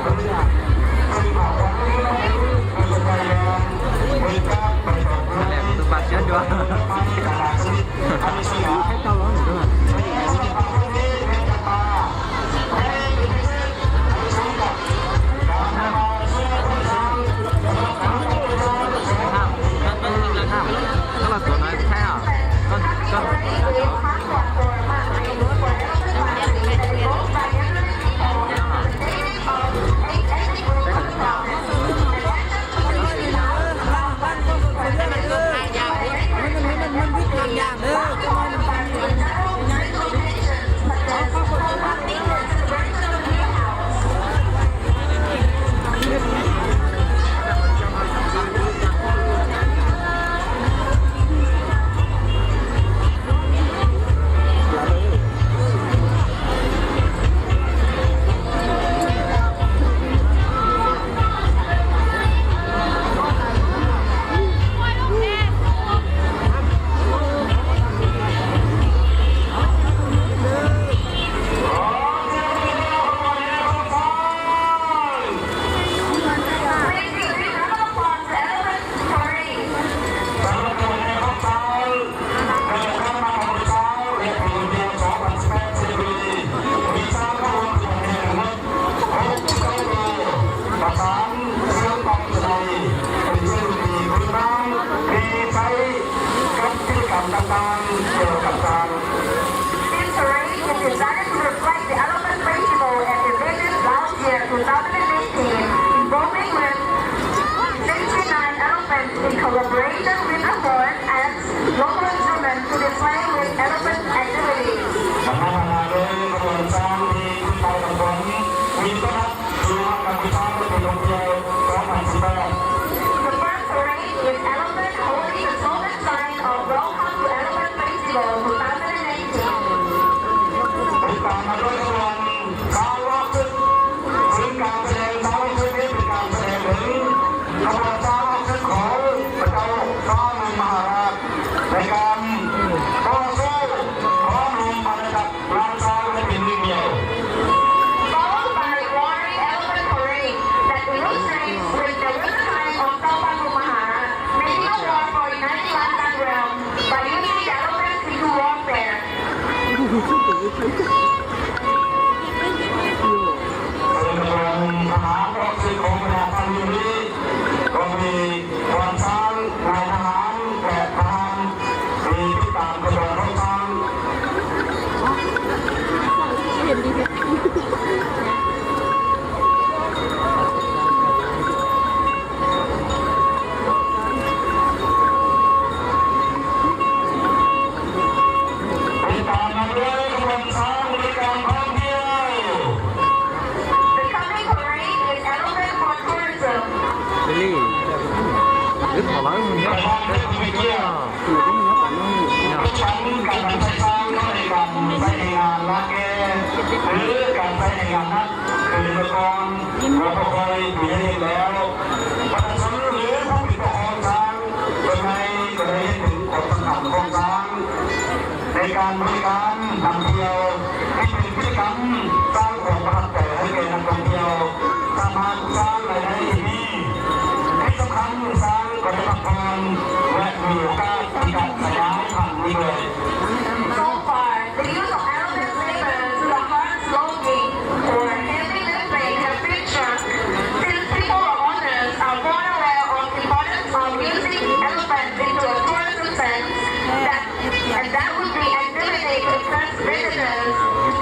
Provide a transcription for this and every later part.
Wake up, wake up. Wake up, wake up. This parade is designed to reflect the Elephant Festival at the visit last year, two thousand eighteen, involving with sixty-nine elephants in collaboration with the forest and local instruments to display with elephant activities. ບັນດາບັນດາເລີຍຂະບວນຊ້າງທີ່ຂຶ້ນໄປຂະບວນ ມີຕ້ອນຮັບສູ່ຮັບກັມພູຊາເປັນທ່ອງທ່ຽວສອງພັນສິບແປດ. The first parade is elephant holding the golden sign of welcome to Elephant Festival two thousand eighteen. ຕິດຕາມມາດ້ວຍຂະບວນຊ້າງອອກສຶກ ຊຶ່ງການສະແດງຊ້າງອອກສຶກນີ້ເປັນການສະແດງເຖິງ ຂະບວນຊ້າງອອກເຊິ່ງຂອງພະເຈົ້າຟ້າເມືອງມະຫາລາດ ໃນການຕໍ່ສູ້ພ້ອມລວມອານາຈັກຣາຊາໃຫ້ເປັນໜຶ່ງດຽວ. Followed by roaring elephant parade that illustrates with the rhythmic of Saopamumaharat, making a war for uniting Lansang realm by using the elephants into warfare. ເຊິ່ງຂະບວນທະຫານອອກເຊິ່ງຂອງຄະນະທາງນີ້ ກໍມີກວານຊ້າງ ນາຍທະຫານ ແລະ ທະຫານທີ່ຕິດຕາມຂະບວນຂອງຊ້າງ. ຕິດຕາມມາດ້ວຍຂະບວນຊ້າງບໍລິການທ່ອງທ່ຽວ. The coming parade is elephant for tourism. ປະທານເຈົ້າຜູ້ມີກຽດ ປັດຈຸບັນການນຳໃຊ້ຊ້າງເຂົ້າໃນການໃຊ້ແຮງງານລາກແກ່ ຫຼື ການໃຊ້ແຮງງານໜັກ ຄືເມື່ອກ່ອນກໍບໍ່ຄ່ອຍມີໃຫ້ເຫັນແລ້ວ. ປະຊາຊົນ ຫຼື ຜູ້ເປັນເຈົ້າຂອງຊ້າງ ສ່ວນໃຫຍ່ກໍໄດ້ເຫັນເຖິງຄວາມສຳຄັນຂອງຊ້າງໃນການບໍລິການນຳທ່ຽວ ທີ່ເປັນກິດຈະກຳສ້າງຄວາມປະທັບໃຈໃຫ້ແກ່ນັກທ່ອງທ່ຽວ. ສາມາດສ້າງລາຍໄດ້ທີ່ດີ ທີ່ສຳຄັນ ຊ້າງກໍໄດ້ພັກຜ່ອນ ແລະ ມີໂອກາດທີ່ຈະຂະຫຍາຍພັນອີກດ້ວຍ. So far, the use of elephant labor to the heart longing or heavy lifting have been shrunk since people or owners are more aware of the importance of using elephants into a tourism sense that, and that would be activity to attract visitors,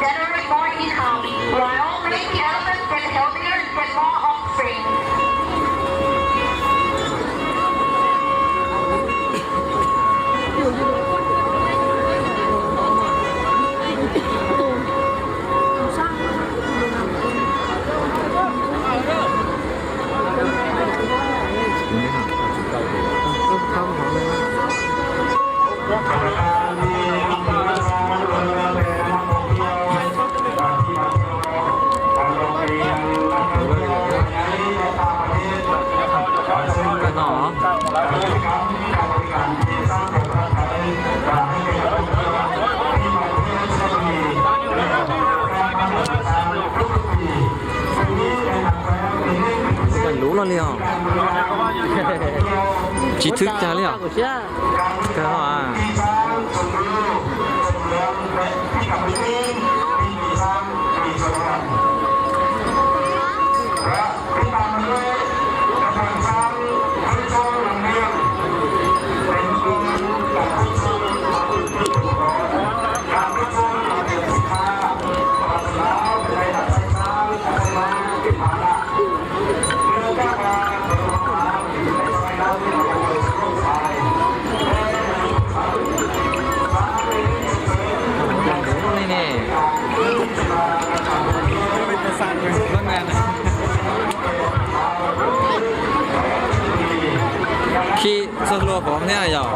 generate more income, while making elephants get healthier and get more offspring. ປີໃໝ່ທີ່ເຮົາເຊື່ອວ່າມີແຕ່ເປັນເລື່ອງທີ່ມາເພື່ອໃຫ້ເກີດປະສົບການທີ່ດີ ແລະ ການພັດທະນາສາມາດເປັນໄປໄດ້ທຸກໆປີ. ປີນີ້ໄດ້ຮັບການ ແລ້ວ ຊິຖືກໃຈແລ້ວ ເຈົ້າວ່າ ຂີ່ສະຫຼວບຂອງແທ້ເຈົ້າ.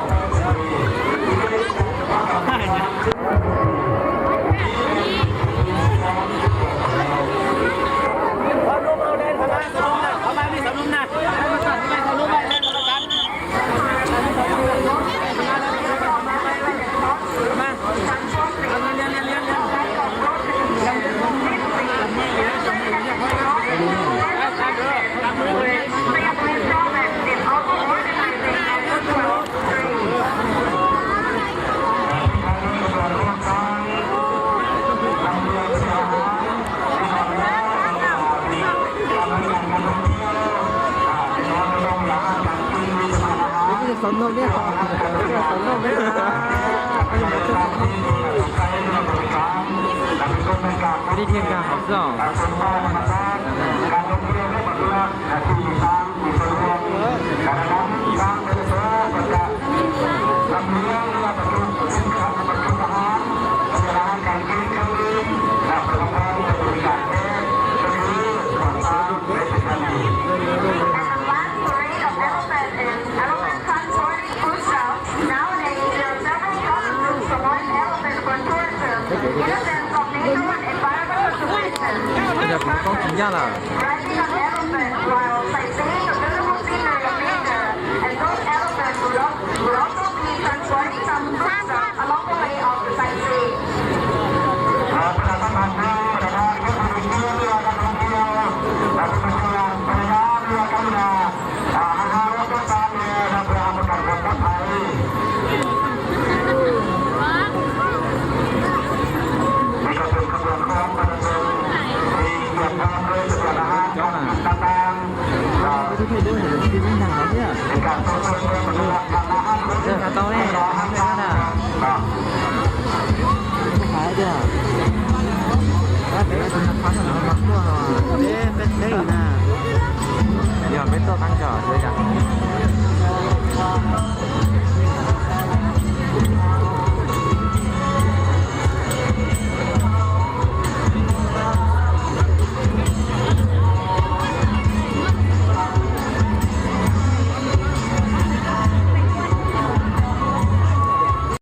ເອີ ເຂົາຕ້ອງແນ່ ຂາຍເດີ້.